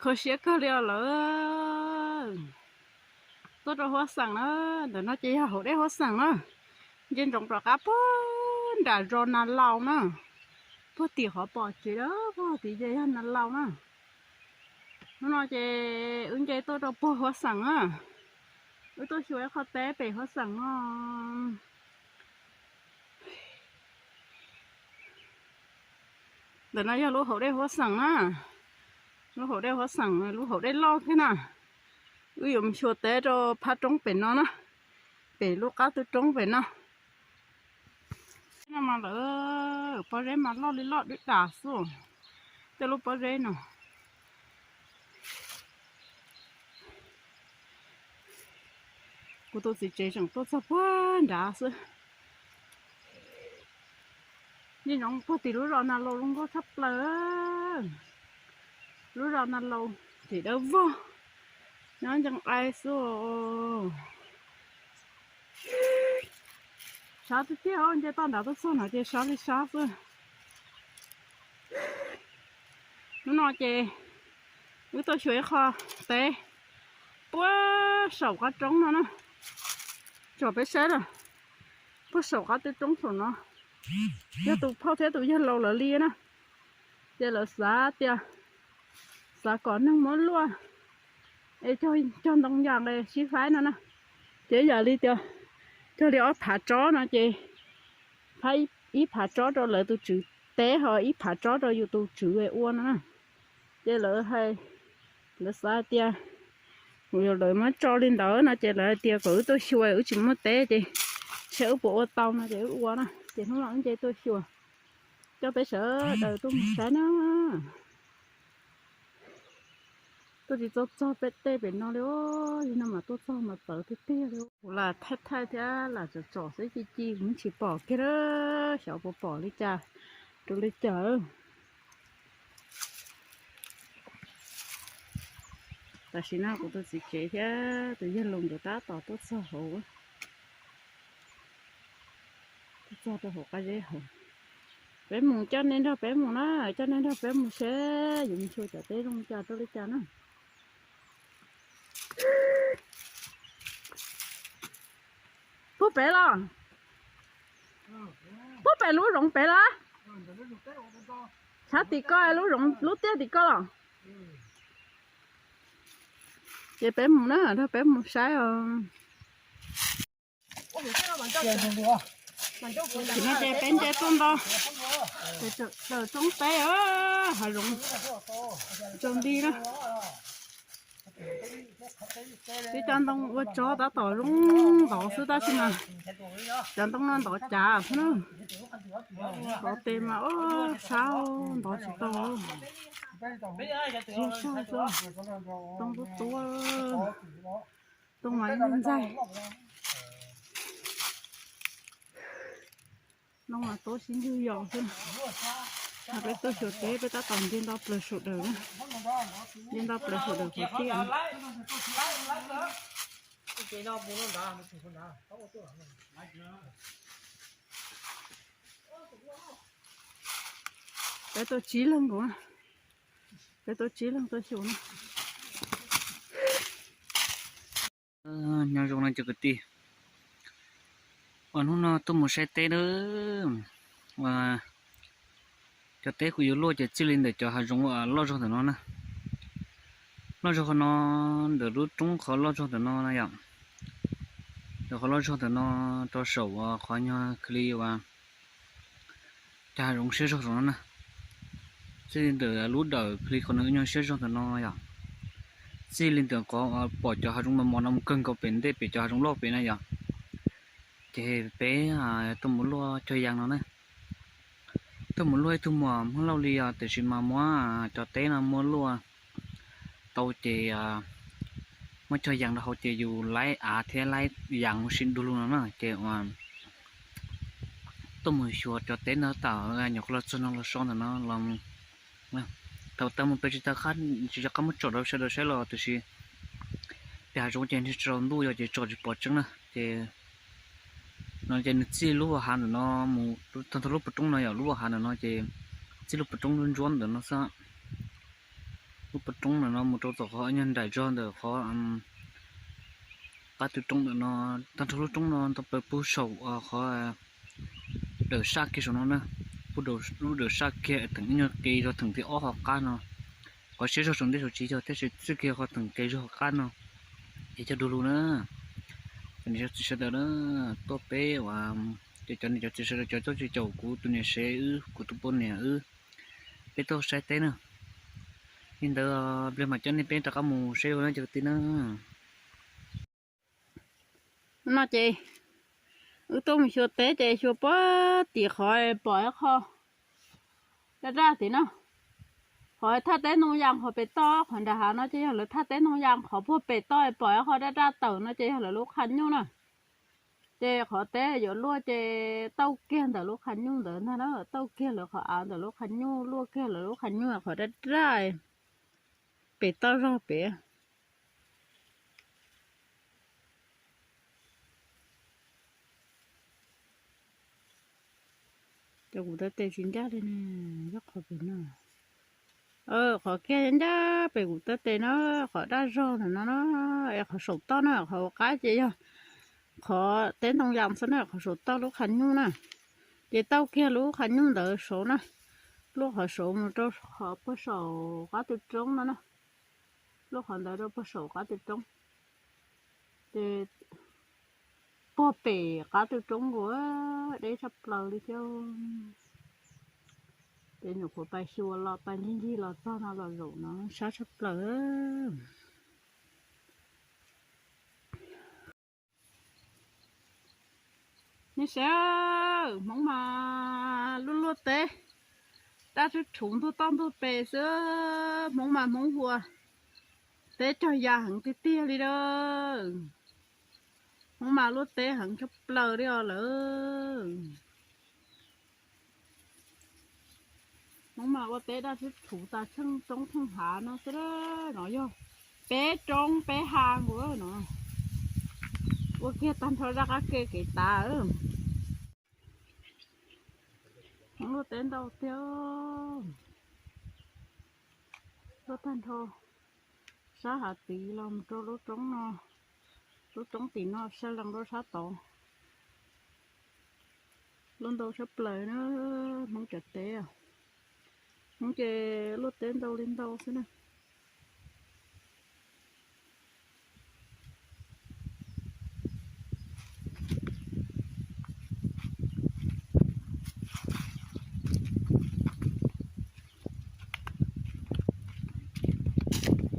Kho siab kawg li os lawm. Tuaj rau huab xeem na, ntawm no ces yog hauv dej huab xeem na. Nce ntsoov rov qab puag nram zos Nas Laus na. Puag tim qhov pom tsev a, puag tim ces yog Nas Laus na. Hnub no ces wb nce tuaj rau puag huab xeem na. Wb tuaj xyuas ib qho teb pem huab xeem no. Ntawm no yog lub hauv dej huab xeem na. Lub hauv dej huab xeem, lub hauv dej loj thiab na. Wb yuav mus xyuas teb rau phab roob pem no na, pem lub qab tw roob pem no. No mas lawv pob zeb mas loj li loj dwb das xwb. Tej lub pob zeb no. Kuv tus txiv tsev tseem tuaj txog puag nrad xwb. Nce ntsoov puag tim lub zos Nas Laus zoo nkauj tshaj plaws. Lub zos Nas Laus tim dawb vog, nyob ncees ai xwb. Sab tiag tiag, nce toj nrad tuaj txog no ces sab li sab xwb. Hnub no ces wb tuaj xyuas ib qho teb puag saum qab roob no na. Tsom peb saib lawm, puag saum qab tw roob saum no, yog tus phauj thiab tus yawg laus lawv li na. Ces lawv xav tias, xav kom neeg muab luaj es cog ntoo yas nqes sib faib no na. Ces yam li tias cog li ob phav tsob no ces faib ib phav tsob rau lawv tus tswv teb, ho ib phav tsob rau yus tus tswv ua no na. Ces lawv hais, lawv xav hais tias, lawv muab tso li ntawd no ces lawv hais tias kom wb tuaj xyuas, wb tsis muaj teb ces saib wb puas ua tau no ces wb ua na. Ces hnub no wb nce tuaj xyuas, coj peb sawv daws tuaj mus saib na. Tuaj tsis txog txog peb tej pem no li, li no mas tuaj txog mas txawv tiag tiag li. Kuv lam thaij thaij thiab lam tsom tsom xwb, ci ci kuv tsis pom kiag lawm, xyov puas pom li cas rau li cas. Tam sim no kuv tus txiv tsev thiab tus yawg laus nkawd tab tom tuaj txog hauv, tuaj txog rau hauv qab zeb hauv. Peb mus, coj nej nrog peb mus na, coj nej nrog peb mus seb yus mus xyuas cov teb zoo cas rau li cas na. Puag pem los? Puag pem lub zoov pem los? Sab tim ko, lub zoov lub tiaj tim ko los? Ces peb mus na, nrog peb mus saib os. Tam sim no ces peb nce tuaj nto, pem roob teb, hav zoov tsaus nti na. Peb cov ntoo ua tsov tab tom zoo ntov xwb tab sis mas cov ntoo no ntov cav xwb na. Ntov tes mas ua sab ntov tsis tau. Tsis sab xwb, ntoo tuab tuab, ntoo mas ntxaij ntxaij. Ntoo mas tuab sib ncug yos xwb. Peb tuaj xyuas teb peb tab tom nce nto plaws sawv daws na. Nce nto plaws sawv daws qhov tiaj. Peb tuaj tsib leeg nkaus, peb tuaj tsib leeg tuaj xyuas na. Nyob zoo no cov kwv tij, ua hnub no tuaj mus saib teb na. Ua cov teb kuv yuav luaj ces txij li ntawm cov hav zoov loj zog ntawm no na, loj zog qhov no, ntawm lub roob qhov loj zog ntawm no na yom, ntawm qhov loj zog ntawm no rau saum uas qhov nyuag kli uas cov hav zoov siab zog ntawm no na. Txij li ntawm lub dawm kli qhov no nyuag siab zog ntawm no yom, txij li ntawm qhov pom cov hav zoov mos mos no mus kawg nkaus pem ntej pem cov hav zoov loj pem na yom. Ces peb tuaj mus luaj cog yas no na. Tuaj mus luaj ib tug muam Hmoob Lauj li os, tiam sis mas muab cov teb no muab luaj tau ces muab cog yas rau hauv ces yus laib av thiab laib yas ua si du lug no na. Ces tuaj mus xyuas cov teb no tas nyuam qhuav los txog no los so ntawm no los. Thaum tas mus peb tsis tau, tsis rov qab muab tsom rau sawv daws saib los tiam sis pem hav zoov ces nws tsis tau ntuj yog ces tsom tsis pom tseeb na. Ces no ces nws txij lub hav ntawm no mus txog lub puv roob no yom, lub hav ntawm no ces txij lub puv roob ntsuab ntawm no xwb. Pem roob ntawm no mus rau tom qhov nyuag nraim zog ntawm qhov qab tw roob ntawm no, tag nrho lub roob no ntau plaws puag saum qhov dawm saj kiag saum no na, puag lub dawm saj kiag theem ib nyuag qis zog theem thib ob hauv qab no. Qhov siab zog saum ntej saum tsis yog, tab sis txij kiag qhov theem qis zog hauv qab no. Es cov du lug na, cov niam cov txiv sawv daws na, tuaj peb uas, ces cov niam cov txiv sawv daws cov tuaj caum kuv tus niam tsev wb, kuv tus poj niam wb, peb tuaj saib teb na. Li ntawd, pliag mam coj nej peb rov qab mus saib ua no cov kwv tij na. No ces wb tuaj mus xyuas teb ces xyuas puag tim qhov pom ib qho daj daj tim no. Qhov thaj teb ntoo yas qhov pem toj, qhov nram hav no ces yog lawv thaj teb ntoo yas, qhov puag pem toj pom ib qho daj daj tawm no ces yog lawv lub qhov nyuj na. Ces qhov teb yuav luaj ces tauj kiag ntawm lub qhov nyuj ntawd ntag na, tauj kiag lawv qhov av ntawm lub qhov nyuj, luaj kiag lawv lub qhov nyuj qhov daj daj pem toj zog pem. Ces kuv taw tes tsis ncaj li ne, yog qhov pem no. Qhov kiag ncaj pem kuv taw tes na, qhov daj zog ntawm no na, es qhov saum toj na, qhov qab ces yog qhov teb ntoo yas xwb na, qhov saum toj lub qhov nyuj na. Ces tauj kiag lub qhov nyuj ntawd saud na, luaj qhov saud mus rau qhov puag saum qab tw roob no na, luaj qhov ntawd rau puag saum qab tw roob. Ces puag pem qab tw roob nkaus, deb tshaj plaws li thiab. Ces nyuam qhuav pais xyuas los pais ncig ncig los txog no los zaum no sab tshaj plaws. Nej saib, Hmoob mas luaj luaj teb, daj rhuv rhuv ntuj toj ntuj pes xwb, Hmoob mas Hmoob ua teb cog ya heev tiag tiag li a. Hmoob mas luaj teb heev tshaj plaws li os lawm. Hmoob mas ua teb daj rhuv rhuv tas tsheej roob tsheej hav no xwb, no yog peb roob peb hav nkaus no, ua kiag tag nrho zaj qab ke kev tav. Hmoob luaj teb ntau tiag, luaj tag nrho sab hav tid los mus rau lub roob no, lub roob tim no sab lees rau sab tod. Luaj ntau tshaj plaws na, Hmoob cov teb, Hmoob ces luaj teb ntau li ntau xwb na.